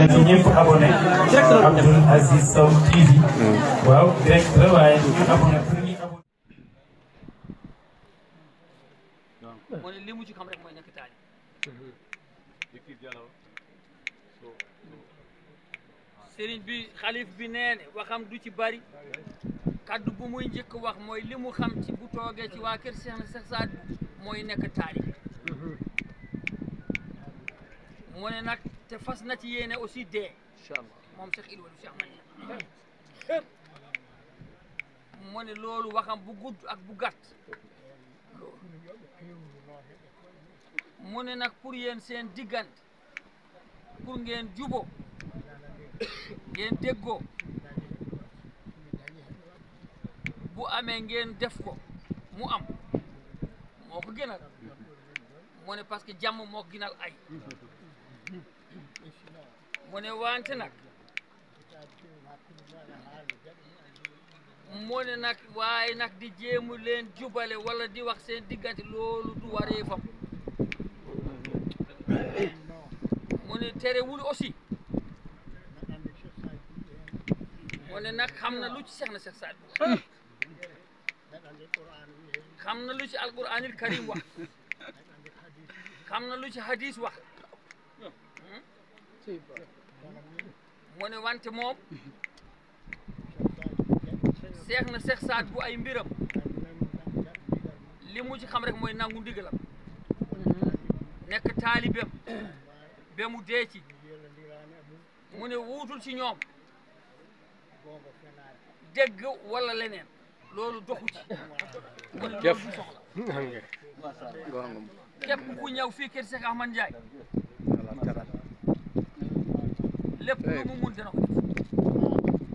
na ci ñëpp abonné Abdoul Aziz Sow TV waaw direct la waaye ñu abonné pour ñu abonné moo ne li mu ci xam rek mooy nekk taali sëriñ bi xalif bi nee ne waxam du ci bari kaddu bu muy njëkk wax mooy li mu xam ci bu toogee ci waa kër Cheikh na Cheikh Saad Bou mooy nekk taali mu ne nag te fas na ci yéene aussi dee moom Cheikh Ilwalu Cheikh man mu ne loolu waxam bu gudd ak bu gàtt mu ne nag pour yéen seen diggante pour ngeen jubo ngeen déggoo bu amee ngeen def ko mu am moo ko gënal mu ne parce que jàmm moo ko gënal ay mu ne wante nag mu ne nag waaye nag di jéemu leen jubale wala di wax seen diggante loolu du waree fam mu ne terewul aussi mu ne nag xam na lu ci Cheikh na Cheikh Saad Bou xam na lu ci alquranil karim wax xam na lu ci hadis wax mu ne wante moom Cheikh na Cheikh Saad Bou ay mbiram li mu ci xam rek mooy nangu ndigalam nekk taalibeem be mu dee ci mu ne wuutul ci ñoom dégg wala leneen loolu doxu ci mu ne loolu du soxla képp ku ñëw fii kër Cheikh Ahmad Ndiaye lépp lu mu mun dana ko def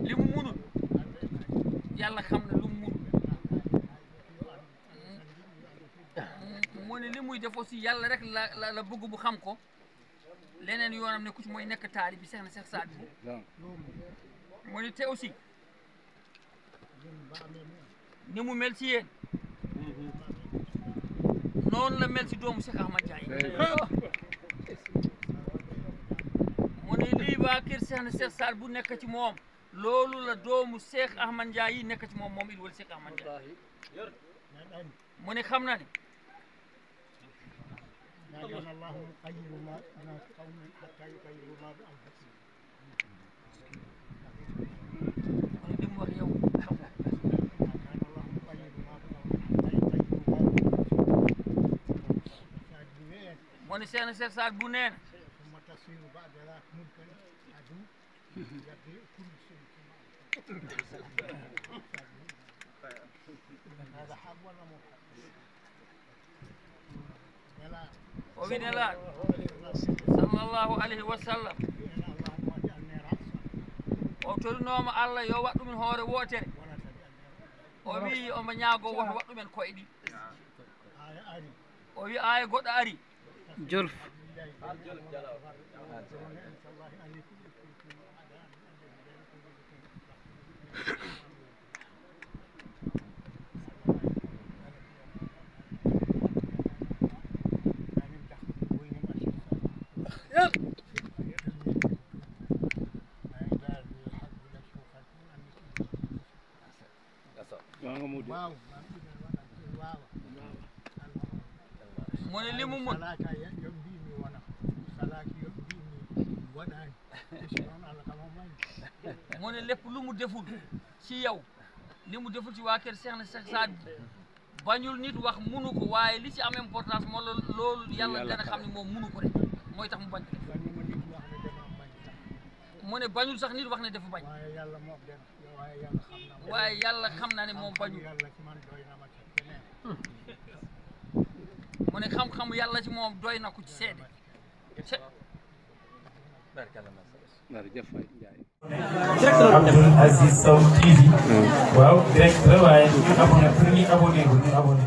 li mu munul yàlla xam na lu mu munul mu ne li muy def aussi yàlla rek la bëgg bu xam ko leneen yoonam ne ku ci mooy nekk taali bi Cheikh na Cheikh Saad Bou mu ne te aussi ni mu mel ci yéen noonu la mel ci doomu Cheikh Ahmad Ndiaye mu ne lii waa kër Cheikh na Cheikh Saad Bou nekk ci moom loolu la doomu Cheikh Ahmad Ndiaye yi nekk ci moom moom Ilwalu Cheikh Ahmad Ndiaye mu ne xam na ne mu ne Cheikh na Cheikh Saad Bou nee na o winela sallallahu alayhi wa sallam o tolnoma Allah yo waɗ ɗumen hoore wootere o wi omo ñaago woto waɗ ɗumen koye ɗi o wi aya goɗɗo ari Jolf mu ne li mu mun mu ne lépp lu mu deful ci yow li mu deful ci waa kër Cheikh na Cheikh Saad Bou bañul nit wax munu ko waaye li ci am importance moo loolu yàlla dana xam ne moom munu ko rek mooy tax mu bañ ko def mu ne bañul sax nit wax ne dafa bañ waaye yàlla xam na ne moom bañul mu ne xam-xamu yàlla ci moom doy na ko ci seede Abdoul Aziz Sow TV waaw direct la waaye ñu abonné pour ñu abonné